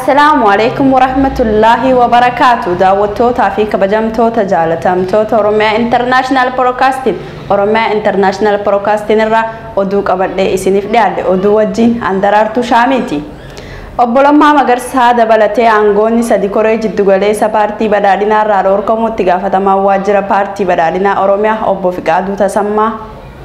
Assalaamu alaikum warahmatullaahi wabarakaatu. Daawwattootaa fi kabajamtoota jaalatamtoota Oromiyaa International Broadcasting, Oromiyaa International Broadcasting irraa oduu qabadhee isiniif dhiyaadhe. Oduu wajjin Andaraartuu Shaamiiti. Obbo Lammaa Magarsaa dabalatee aangoonni sadi koree jiddugaleessa paartii badhaadhinaa irraa dhorkamuu itti gaafatamaa waajjira paartii badhaadhinaa Oromiyaa Obbo Fiqaaduu Tasammaa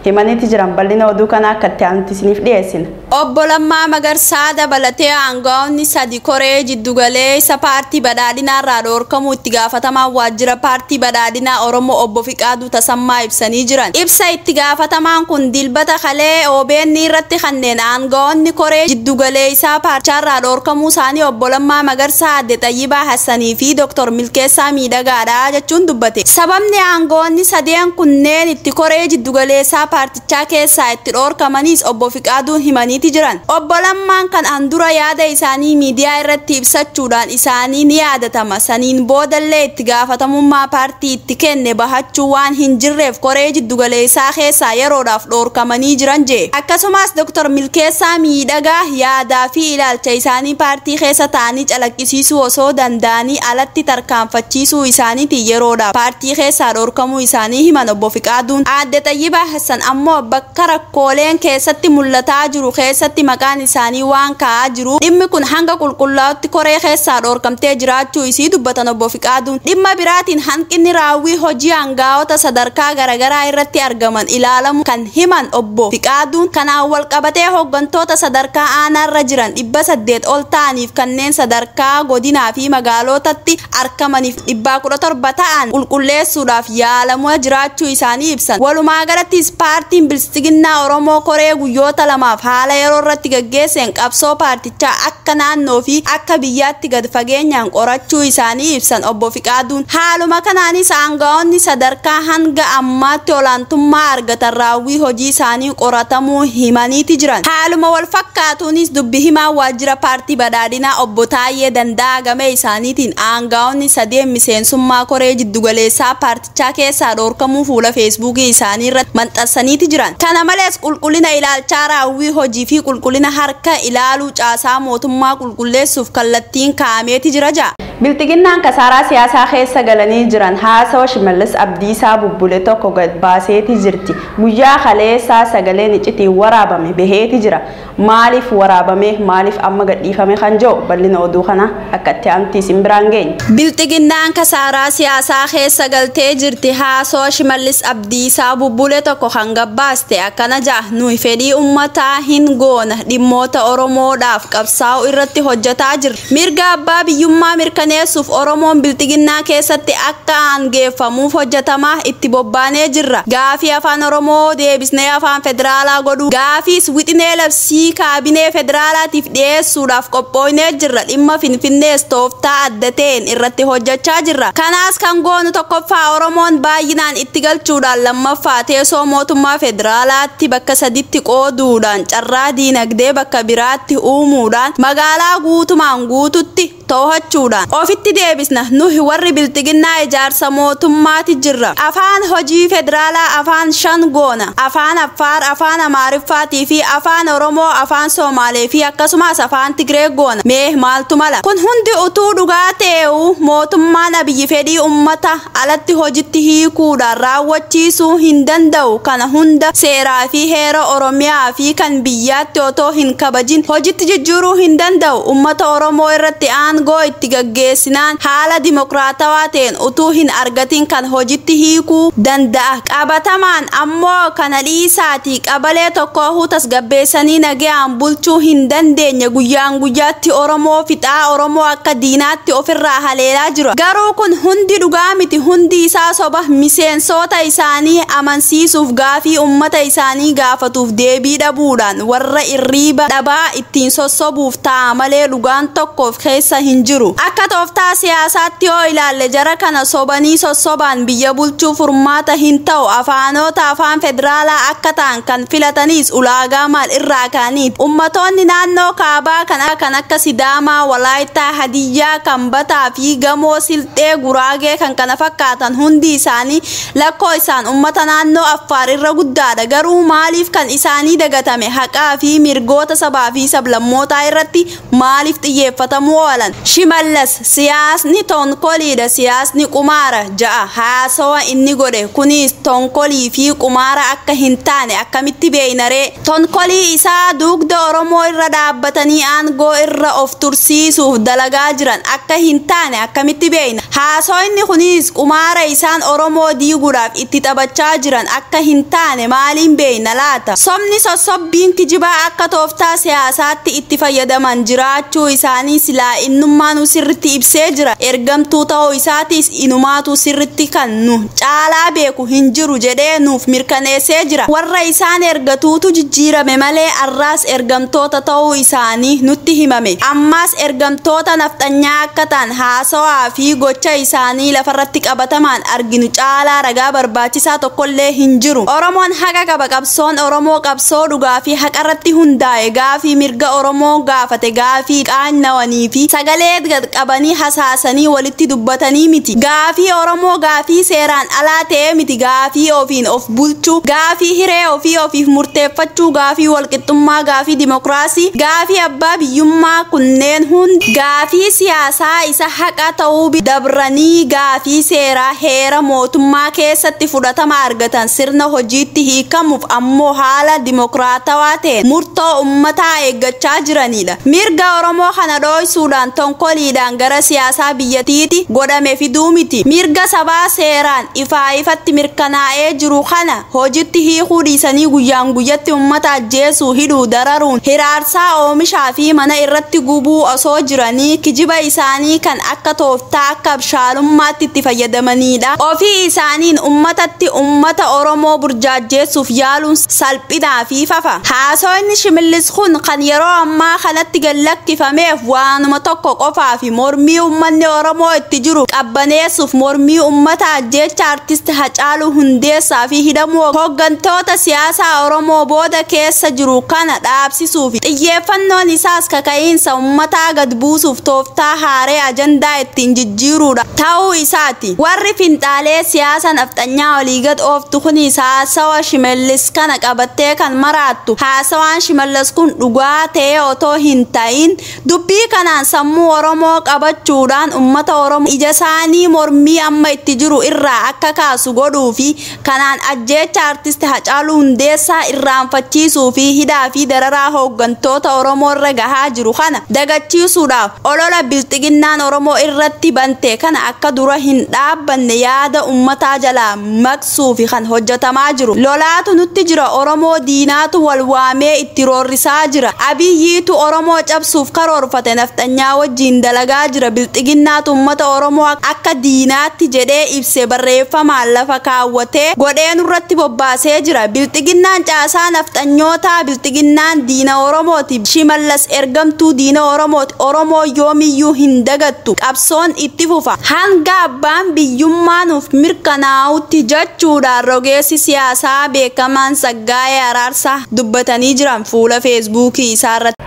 himaniiti jiran. Bal'ina oduu kana akka itti aanutti isiniif dhiyeessina. Obbo Lammaa Magarsaa dabalatee aangawoonni sadi koree jiddugaleessa paartii badhaadhinaa irraa dhorkamuu itti gaafatamaa waajjira paartii badhaadhinaa Oromoo Obbo Fiqaaduu Tasammaa ibsanii jiran. Ibsa itti gaafatamaan kun dilbata kalee OBN irratti kanneen aangawoonni koree jiddugaleessaa paartichaa irraa dhorkamuu isaanii Obbo Lammaa Magarsaa, Aadde Xayyibaa Hassanii fi Dr. Milkeessaa Miidhagaadha jechuun dubbate. Sababni aangawoonni sadeen kunneen itti koree jiddugaleessaa paartichaa keessaa itti dhorkamanis Obbo Fiqaaduun himaniiti jiran. Obbo Lammaan kan handura yaada isaanii miidiyaa irratti ibsachuudhaan isaanii ni yaadatama. Saniin boodallee itti gaafatamummaa paartii itti kenne bahachuu waan hin jirreef koree jiddugaleessaa keessaa yeroodhaaf dhorkamanii jiran jee. Akkasumas Dr. Milkeessaa Miidhagaa yaadaa fi ilaalcha isaanii paartii keessa ta'anii calaqqisiisuu osoo danda'anii alatti tarkaanfachiisuu isaaniiti yeroodhaaf paartii keessaa dhorkamuu isaanii himan Obbo Fiqaaduun. Aadde Xayyibaa Hassan ammoo bakka rakkooleen keessatti mul'ataa jiru keessatti maqaan isaanii waan ka'aa jiru dhimmi kun hanga qulqullaa'utti koree keessaa dhorkamtee jiraachuu isii dubbatan Obbo Fiqaaduun. Dhimma biraatiin hanqinni raawwii hojii aangaa'ota sadarkaa garaagaraa irratti argaman ilaalamu kan himan Obbo Fiqaaduun, kanaan wal qabatee hooggantoota sadarkaa aanaarra jiran 800 ol ta'aniif kanneen sadarkaa godinaa fi magaalotatti argamaniif 117 ta'an qulqulleessuudhaaf yaalamaa jiraachuu isaanii ibsan. Walumaa galattis paartiin Bilisiginnaa Oromoo koree guyyoota lamaaf haala yeroo irratti gaggeesseen qabsoo paartichaa akka naannoo fi akka biyyaatti gad fageenyaan qorachuu isaanii ibsan Obbo Fiqaaduun. Haaluma kanaanis aangawoonni sadarkaa hanga ammaatti olaantummaa argatan raawwii hojii isaanii qoratamuu himaniiti jiran. Haaluma wal fakkaatuunis dubbi himaa waajjira paartii badhaadhinaa Obbo Taayyee Danda'aa gamee isaaniitiin aangawoonni sadeen miseensummaa koree jiddugaleessaa paartichaa keessaa dhorkamuu fuula feesbuukii isaanii irratti maxxansaniiti jiran. Kana malees qulqullina ilaalchaa raawwii hojii fi qulqullina harka ilaaluu caasaa mootummaa qulqulleessuuf kallattiin kaa'ameeti jira ja'a. Bilxiginnaan kasaaraa siyaasaa keessa galanii jiran haasawa Shimallis Abdiisaa bubbule tokko gad baaseeti jirti. Guyyaa kaleessaa sagaleen iccitiin waraabame baheeti jira. Maaliif waraabame, maaliif amma gadhiifame kan jiru bal'ina oduu kana akka itti aanutti isin biraan geenya. Bilxiginnaan kasaaraa siyaasaa keessa galtee jirti. Haasawa Shimallis Abdiisaa bubbule tokko kan gabbaaste akkana ja'a. Nuyi fedhii uummataa hin goona, dhimmoota Oromoodhaaf qabsaa'u irratti hojjetaa jirra. Mirga abbaa biyyummaa mirkaneessuuf Oromoon bilxiginnaa keessatti akka aangeeffamuuf hojjetamaa itti bobbaanee jirra. Gaafii afaan Oromoo deebisnee afaan federaalaa godhuu, gaafiis wixinee labsii kaabinee federaalaatiif dhiyeessuudhaaf qophooynee jirra. Dhimma Finfinnees tooftaa adda ta'een irratti hojjechaa jirra. Kanaas kan goonu tokkoffaa Oromoon baay'inaan itti galchuudhaan, lammaffaa teessoo mootummaa federaalaatti bakka saditti qooduudhaan, carraa diinagdee bakka biraatti uumuudhaan, magaalaa guutumaan guututti to'achuudhaan ofitti deebisna. Nuhi warri bilxiginnaa ijaarsa mootummaati jirra. Afaan hojii federaalaa afaan 5 goona. Afaan Affaar, afaan Amaariffaatii fi afaan Oromoo, afaan Somaalee fi akkasumas afaan Tigree goona. Mee maaltu mala? Kun hundi utuu dhugaa ta'eewu mootummaan Abiyyi fedhii uummata alatti hojitti hiikuudhaan raawwachiisuu hin danda'u. Kana hunda seeraa fi heera Oromiyaa fi kan biyyaatti otoo hin kabajin hojitti jijjiiruu hin danda'u. Uummata Oromoo irratti aangoo itti gaggeessinaan haala dimokiraatawaa ta'een utuu hin argatin kan hojitti hiikuu danda'a. Qabatamaan ammoo kana dhiisaatii qabalee tokko tasgabbeessanii nagayaan bulchuu hin dandeenye. Guyyaan guyyaatti Oromoo fixaa, Oromoo akka diinaatti ofirraa haleelaa jira. Garuu kun hundi dhugaa miti, hundi isaa soba. Miseensota isaanii amansiisuuf gaafii uummata isaanii gaafatuuf deebii dhabuudhaan warra irriiba dhabaa ittiin sossobuuf ta'a malee dhugaan tokkoof keessa hin jiru. Akka tooftaa siyaasaatti yoo ilaalle jara kana sobanii sossobaan biyya bulchuu furmaata hin ta'u. Afaanota afaan federaalaa akka ta'an kan filatanis ulaagaa maal irraa kaaniiti. Ummatoonni naannoo kaabaa kan akka Sidaamaa, Walaayittaa, Hadiyyaa, Kambataa fi Gamoo, Silxee, Guraagee kan kana fakkaatan hundi isaanii lakkoo isaan ummata naannoo Affaar irra guddaadha. Garuu maaliif kan isaanii dagatame? Haqaa fi mirgoota sabaa fi sablammootaa irratti maaliif xiyyeeffatamuu oolan? Shimallas siyaasni tonkoliidha, siyaasni qumaara ja'a. Haasawa inni godhe kunis tonkolii fi qumaara akka hin taane akkamitti beeynaree? Tonkolii isaa dugda Oromoo irra dhaabbatanii aangoo irra of tursiisuuf dalagaa jiran akka hin taane akkamitti beeyna? Haasawni kunis qumaara isaan Oromoo diiguudhaaf itti taphachaa jiran akka hin taane maaliin beeyna laata? Sobni sossobbiin kijibaa akka tooftaa siyaasaatti itti fayyadaman jiraachuu isaanii silaa innummaanuu sirritti ibsee jira. Ergamtuu ta'uu isaatis inumaatu sirritti kan nu caalaa beeku hin jiru jedhee nuuf mirkaneessee jira. Warra isaan ergatuutu jijjiirame malee arraas ergamtoota ta'uu isaanii nutti himame. Ammaas ergamtoota nafxanyaa akka ta'an haasawaa fi gocha isaanii lafarratti qabatamaan arginu caalaa ragaa barbaachisaa tokkollee hin jiru. Oromoon haqa qaba. Qabsoon Oromoo qabsoo dhugaa fi haqarratti hundaa'e gaafii mirga Oromoo gaafate gaafii qaannawanii fi sagalee gad qabanii hasaasanii walitti dubbatanii miti. Gaafii Oromoo gaafii seeraan alaa ta'ee miti. Gaafii ofiin of bulchuu, gaafii hiree ofii ofiif murteeffachuu, gaafii walqixxummaa, gaafii dimokiraasii, gaafii abbaa biyyummaa kunneen hundi gaafii siyaasaa isa haqa ta'uu dabranii gaafii seeraa heera mootummaa keessatti fudhatama argatan sirna hojiitti hiikamuuf ammoo haala dimokiraatawaa ta'een murtoo uummataa eeggachaa jiranidha. Mirga Oromoo kana dho'isuudhaan tonkoliidhaan gara siyaasaa biyyattiitti godhame fiduu miti. Mirga sabaa seeraan ifaa ifatti mirkanaa'ee jiru kana hojiitti hiikuu dhiisanii guyyaan guyyatti uummata ajjeesuu, hidhuu, dararuun hiraarsaa oomishaa fi mana irratti gubuu osoo jiranii kijiba isaanii kan akka tooftaa akka abshaalummaatti itti fayyadamanidha. Ofii isaaniin uummatatti uummata Oromoo burjaajjeessuuf yaaluun salphinaa fi fafa. Haasawni Shimallis kun kan yeroo ammaa kanatti gad lakkifameef waanuma tokko qofaa fi mormii uummanni Oromoo itti jiru qabbaneessuuf mormii uummata ajjeecha artist Hacaaluu Hundeessaa fi hidhamuu hooggantoota siyaasaa Oromoo booda keessa jiru kana dhaabsisuuf xiyyeeffannoon isaas kaka'iinsa uummataa gad buusuuf tooftaa haaree ajandaa ittiin jijjiiruudha ta'uu isaati. Warri finxaalee siyaasa nafxanyaa olii gad ooftu kunis haasawa Shimallis kana qabattee kan maraattu. Haasawaan Shimallis kun dhugaa ta'ee otoo hin ta'in dubbii kanaan sammuu Oromoo qabachuudhaan uummata Oromoo ija isaanii mormii amma itti jiru irraa akka kaasu godhuu fi kanaan ajjeecha artist Hacaaluu Hundeessaa irraanfachiisuu fi hidhaa fi dararaa hooggantoota Oromoo irra gahaa jiru kana dagachiisuudhaaf olola bilxiginnaan Oromoo irratti bante kana akka dura hin dhaabbanne yaada uummataa jalaa maqsuu fi kan hojjetamaa jiru. Lolaatu nutti jira. Oromoo diinaatu wal waamee itti roorrisaa jira. Abiyyiitu Oromoo cabsuuf karoorfate nafxanyaa wajjiin dalagaa jira. Bilxiginnaatu uummata Oromoo akka diinaatti jedhee ibse barreeffamaan lafa kaawwatee godhee nurratti bobbaasee jira. Bilxiginnaan caasaa nafxanyootaa, bilxiginnaan diina Oromooti. Shimallas ergamtuu diina Oromooti. Oromoo yoomiyyuu hin dagattu. Qabsoon itti fufa. Hanga abbaan biyyummaa nuuf mirkanaa'utti jechuudhaan rogeessi siyaasaa beekamaan Saggaayee Araarsaa dubbatanii jiran fuula feesbuukii isaarratti.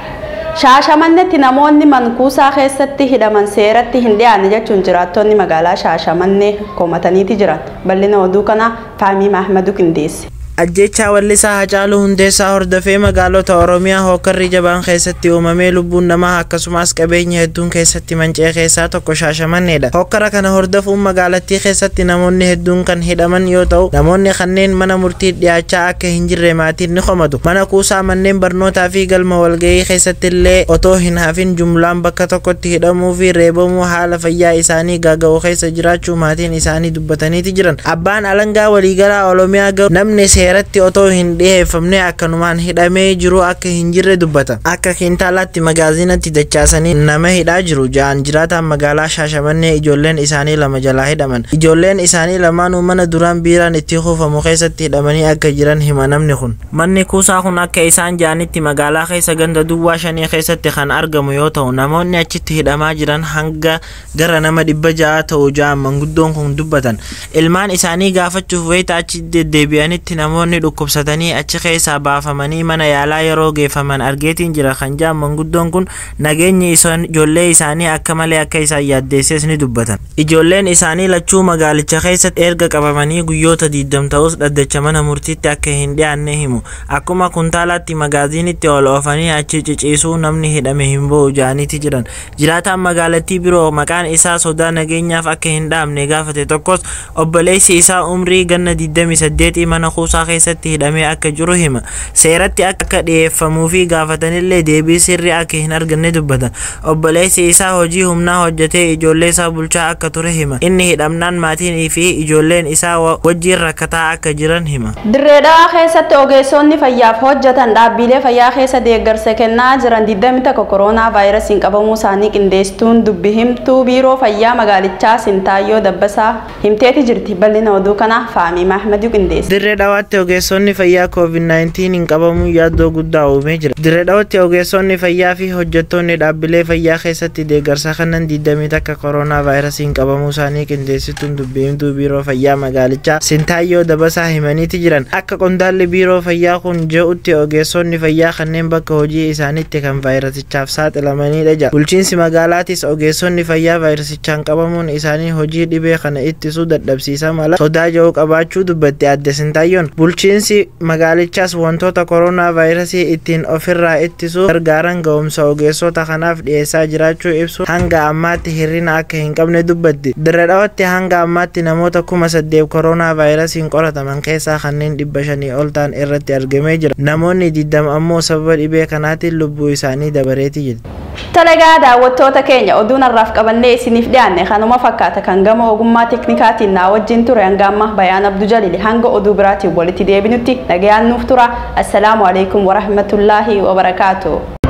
Shaashamannetti namoonni mankuusaa keessatti hidhaman seeratti hin dhiyaanne jechuun jiraattonni magaalaa Shaashamannee komataniiti jiran. Bal'ina oduu kana Faamii Mahmadu qindeesse. Ajjeechaa wallisaa Hacaaluu Hundeessaa hordofee magaalota Oromiyaa hookarri jabaan keessatti uumamee lubbuun namaa akkasumas qabeenya hedduun keessatti manca'e keessaa tokko Shaashamanneedha. Hokkara kana hordofuun magaalattii keessatti namoonni hedduun kan hidhaman yoo ta'u, namoonni kanneen mana murtii dhiyaachaa akka hin jirre maatiin ni komatu. Mana kuusaa manneen barnootaa fi galma walgahii keessatti illee otoo hin hafin jumlaan bakka tokkotti hidhamuu fi reebamuu haala fayyaa isaanii gaaga'u keessa jiraachuu maatiin isaanii dubbataniiti jiran. Abbaan alangaa waliigalaa Oromiyaa garuu namni seeratti otoo hin dhiheeffamne akkanumaan hidhamee jiru akka hin jirre dubbata. Akka kintaalaatti magaazinatti dachaasanii nama hidhaa jiru ja'an jiraataan magaalaa Shaashamannee ijoolleen isaanii lama jalaa hidhaman. Ijoolleen isaanii lamaanuu mana duraan biiraan itti kuufamu keessatti hidhamanii akka jiran hima namni kun. Manni kuusaa kun akka isaan ja'anitti magaalaa keessa ganda duwwaa 5 keessatti kan argamu yoo ta'u namoonni achitti hidhamaa jiran hanga gara nama 600 ta'u ja'an manguddoon kun dubbatan. Ilmaan isaanii gaafachuuf wayita achi deddeebi'anitti namoonni dhukkubsatanii achi keessaa baafamanii mana yaalaa yeroo geeffaman argeetiin jira kan ja'an manguddoon kun nageenyi ijoollee isaanii akka malee akka isaan yaaddeesses ni dubbatan. Ijoolleen isaanii lachuu magaalicha keessatti erga qabamanii guyyoota 20 ta'us dhaddacha mana murtiitti akka hin dhiyaanne himu. Akkuma kuntaalaatti magaazinitti ol oofanii achi ciciisuu namni hidhame hin ba'u ja'aniiti jiran. Jiraataan magaalattii biroo maqaan isaa sodaa nageenyaaf akka hin dhaamne gaafate tokkos obboleessi isaa umrii ganna 28 mana kuusaa keessatti hidhamee akka jiru hima. Seeratti akka dhiyeeffamuu fi gaafatanillee deebii sirrii akka hin arganne dubbata. Obboleessi isaa hojii humnaa hojjetee ijoollee isaa bulchaa akka ture hima. Inni hidhamnaan maatiin fi ijoolleen isaa wajjin rakkataa akka jiran hima. Dirree Dhawaa keessatti ogeessonni fayyaaf hojjetan dhaabbilee fayyaa keessa deeggarsa kennaa jiran 21 koronaa vaayirasiin qabamuu isaanii qindeessituun dubbi himtuu biiroo fayyaa magaalichaa Sintaayyoo Dabbasaa himteeti jirti. Bal'ina oduu kanaa Faamii Mahmadu qindeesse. Dirree Dhawaatti ogeessonni fayyaa COVID-19 hin qabamuun yaaddoo guddaa uumee jira. Dirree Dhawaatti ogeessonni fayyaa fi hojjettoonni dhaabbilee fayyaa keessatti deeggarsa kennan 21 koronaa vaayirasiin qabamuu isaanii qindeessituun dubbi himtuu biiroo fayyaa magaalichaa Sintaayyoo Dabbasaa himaniiti jiran. Akka qondaalli biiroo fayyaa kun je'utti ogeessonni fayyaa kanneen bakka hojii isaaniitti kan vaayirasichaaf saaxilamanidha jedha. Bulchiinsi magaalaatis ogeessonni fayyaa vaayirasichaan qabamuun isaanii hojii dhibee kana ittisuu dadhabsiisa mala sodaa jiru qabaachuu dubbatti adde Sintaayyoon. Bulchiinsi magaalichaas wantoota koronaa vaayirasii ittiin ofirraa ittisuu gargaaran ga'umsa ogeessota kanaaf dhiyeessaa jiraachuu ibsu hanga ammaatti hir'ina akka hin qabne dubbatti. Dirree Dhawaatti hanga ammaatti namoota 8,000 koronaa vaayirasiin qorataman keessaa kanneen 500 ol ta'an irratti argamee jira. Namoonni 20 ammoo sababa dhibee kanaatiin lubbuu isaanii dabareeti jirti. Talagaa daawwattoota keenya oduun har'aaf qabannee isiniif dhiyaanne kanuma fakkaata kan gama ogummaa teeknikaatiin naa wajjin ture hanga amma Bayaan Abduu Jalili hanga oduu biraatiin walitti deebinutti nagayaan nuuf tura. Assalaamu alaikum warahmatullaahi wabarakaatuh.